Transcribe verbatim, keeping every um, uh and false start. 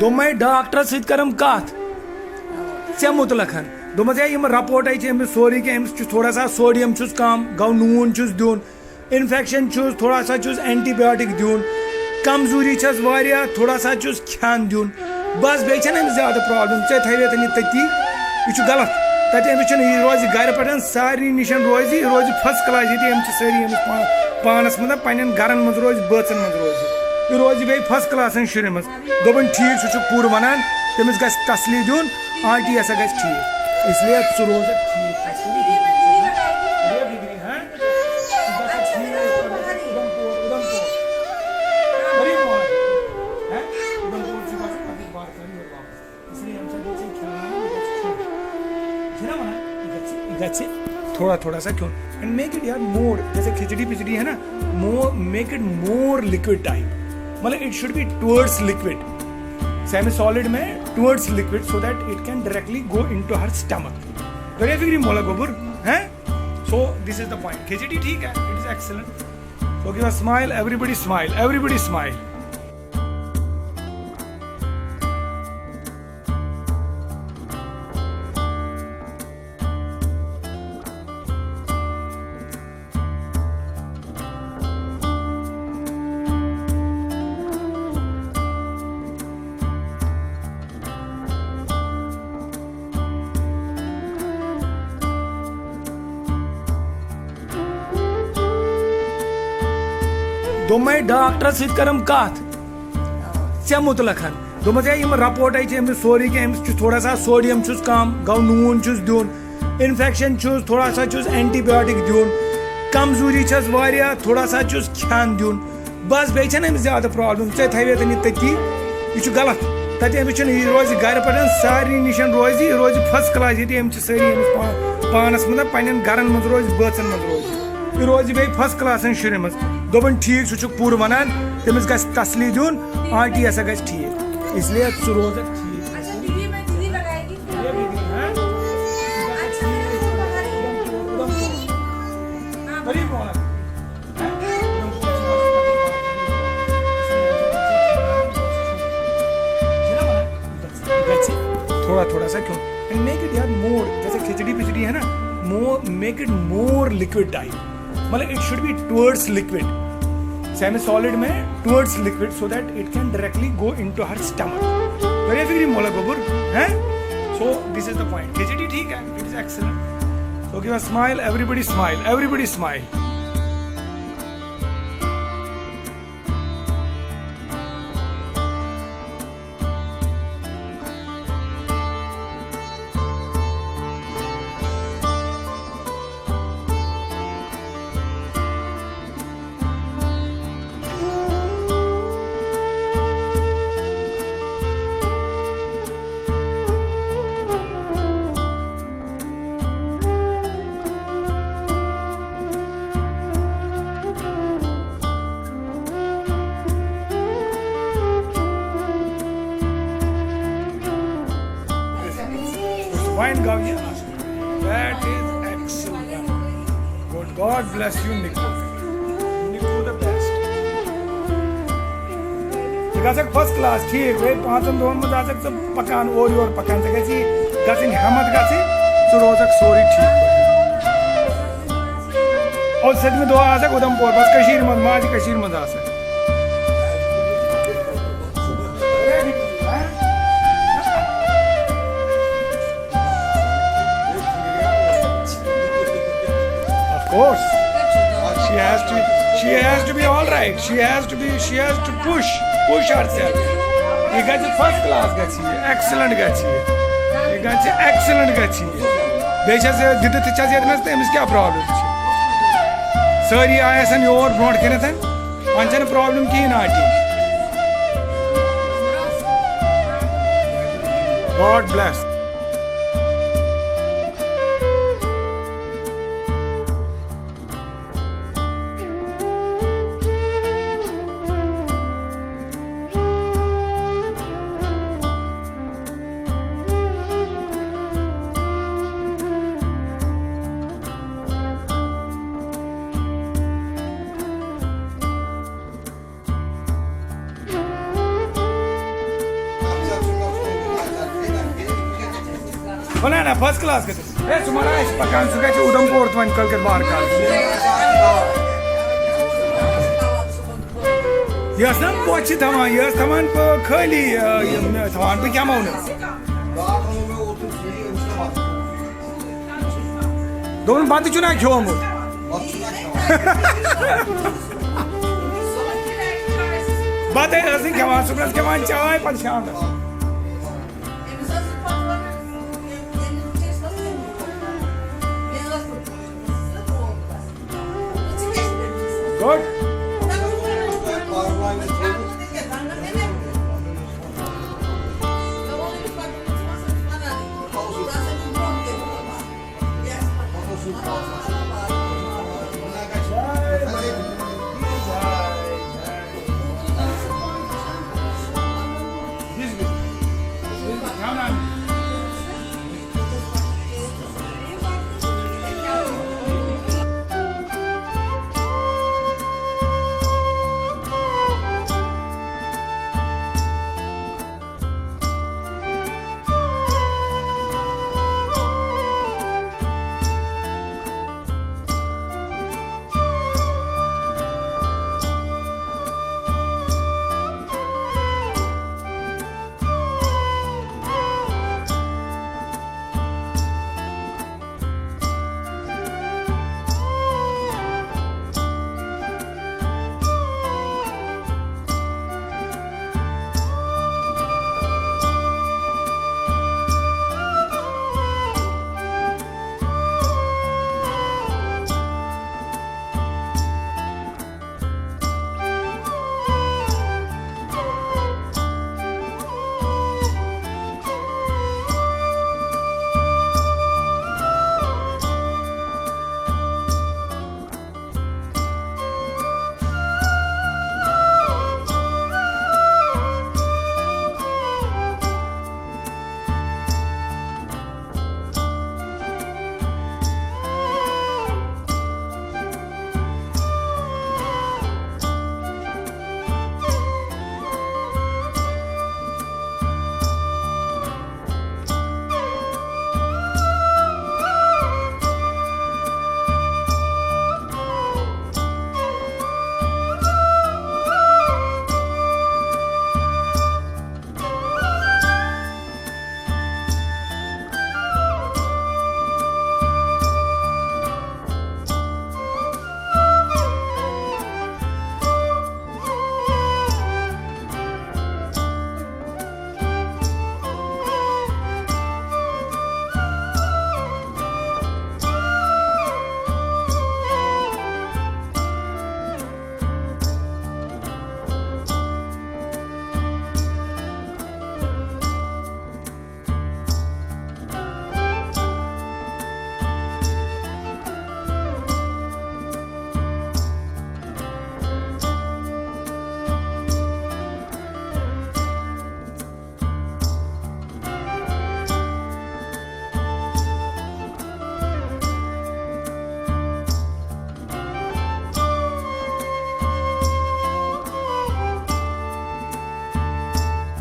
دوٚپمَے ڈاکٹرَس سۭتۍ کَرَم کَتھ ژےٚ مُتلَقَن۔ دوٚپمَس، "ہے، یِم رپورٹَے چھِ أمِس سورُے کینٛہہ، أمِس چھُ تھوڑا سا سوڈیم چھُس کَم، گوٚو نوٗن چھُس دیُن، اِنفٮ۪کشَن چھُس، تھوڑا سا چھُس اٮ۪نٹی بَیاٹِک دیُن، کمزوٗری چھَس واریاہ، تھوڑا سا چھُس کھٮ۪ن دیُن۔ بَس، بیٚیہِ چھَنہٕ أمِس زیادٕ پرٛابلِم، ژےٚ تھٲوِتھ یہِ تٔتی، یہِ چھُ غلط۔ تَتہِ أمِس چھُنہٕ، یہِ روزِ گَرِ پٮ۪ٹھ سارنٕے نِش روزِ، یہِ روزِ فٔسٹ کٕلاس، ییٚتہِ أمِس چھِ سٲری أمِس پا-، پانَس منٛز، پنٛنٮ۪ن گَرَن منٛز روزِ، بٲژَن منٛز روزِ۔ یہِ روزِ بیٚیہِ فٔسٹ کٕلاسَن شُرٮ۪ن منٛز۔" دوٚپُن، "ٹھیٖک، سُہ چھُ پوٗرٕ وَنان، تٔمِس گژھِ تسلی دیُن، آنٹی ہسا گژھِ ٹھیٖک، اس لیے ژٕ روزَکھ ٹھیٖک۔" گژھِ تھوڑا تھوڑا سا کھیوٚن۔ And make it, یار، more، جیسے کھچڑی پچڑی ہے نا، more, make it more liquid type، مطلب، it should be towards liquid۔ Semi solid میں towards liquid so that it can directly go into her stomach۔ تۄہہِ فِکرِ مولا گوٚبُر، ہیں؟ So this is the point۔ کھچڑی ٹھیٖک ہے، it is excellent۔ So give a smile, everybody smile, everybody smile۔ دوٚپمَے ڈاکٹرَس سۭتۍ کَرَم کَتھ ژےٚ مُتلَقَن۔ دوٚپمَس، "ہے، یِم رپورٹَے چھِ أمِس سورُے کینٛہہ، أمِس چھُ تھوڑا سا سوڈیم چھُس کَم، گوٚو نوٗن چھُس دیُن، اِنفٮ۪کشَن چھُس، تھوڑا سا چھُس اٮ۪نٹی بَیاٹِک دیُن، کمزوٗری چھَس واریاہ، تھوڑا سا چھُس کھٮ۪ن دیُن۔" بَس، بیٚیہِ چھَنہٕ أمِس زیادٕ پرٛابلِم، ژےٚ تھٲوِتھ یہِ تٔتی، یہِ چھُ غلط۔ تَتہِ أمِس چھُنہٕ، یہِ روزِ گَرِ پٮ۪ٹھ سارنٕے نِش روزِ، یہِ روزِ فٔسٹ کٕلاس، ییٚتہِ أمِس چھِ سٲری أمِس پا-، پانَس منٛز، پنٛنٮ۪ن گَرَن منٛز روزِ، بٲژَن منٛز روزِ۔ یہِ روزِ بیٚیہِ فٔسٹ کٕلاسَن شُرٮ۪ن منٛز۔ دوٚپُن، "ٹھیٖک، سُہ چھُ پوٗرٕ وَنان، تٔمِس گژھِ تسلی دیُن، آنٹی ہسا گژھِ ٹھیٖک، اس لیے ژٕ روزَکھ ٹھیٖک۔" گژھِ تھوڑا تھوڑا سا کھیوٚن۔ And make it, یار، more، جیسے کھچڑی پچڑی ہے نا، more, make it more liquid type۔ مطلب، it should be towards liquid۔ Semi solid میں towards liquid so that it can directly go into her stomach۔ تۄہہِ فِکرِ مولا گوٚبُر، ہیں؟ So this is the point۔ کھچڑی ٹھیٖک ہے، it is excellent۔ So give a smile, everybody smile, everybody smile۔ Fine گوٚو یہِ۔ That is excellent۔ Good, God bless you, Niku۔ Niku the best۔ ژٕ گژھکھ فٔسٹ کلاس، ٹھیٖک، گٔے پانٛژن دۄہن منٛز آسکھ ژٕ پکان، اورٕ یورٕ پکان، ژےٚ گژھی گژھٕنۍ ہٮ۪متھ گژھٕنۍ، ژٕ روزکھ سورُے ٹھیٖک پٲٹھۍ۔ اور سٔتمہِ دۄہ آسکھ اُدھمپور، بس کٔشیٖرِ منٛز، ماجہِ کٔشیٖرِ منٛز آسکھ۔ Of course. She has to, she has to be all right. She has to be, she has to push, push herself. یہِ گژھِ فٔسٹ کلاس گژھِ یہِ، ایکسلنٹ گژھِ یہِ۔ یہِ گژھِ ایکسلنٹ گژھِ یہِ۔ بیٚیہِ چھَس یہِ دِتھ تہِ چھَس ییٚتہِ نَس تہٕ أمِس کیٛاہ پرابلم چھِ؟ سٲری آے آسَن یور برونٛٹھ کَنٮ۪تھ، وۄنۍ چھَنہٕ پرابلم کِہیٖنۍ آنٹی۔ God bless۔ وَنان ہا first class گژھِ۔ ہے، سُہ ما آسہِ پَکان، سُہ گژھِ اُدھمپور تہٕ وۄنۍ کٲلۍکٮ۪تھ بارکار۔ یہِ ٲس نا بۄچھِ تھاوان، یہِ ٲس تھاوان، آ، خٲلی، آ، یِم، آ، تھاوان بہٕ کیٛاہ وَنہٕ؟ دوٚپُن، بَتہٕ چھُنہ کھیوٚمُت؟ بَتَے ٲس نہٕ کھٮ۪وان، صُبحَس کھٮ۪وان چاے، پَتہٕ شامَس۔ Good.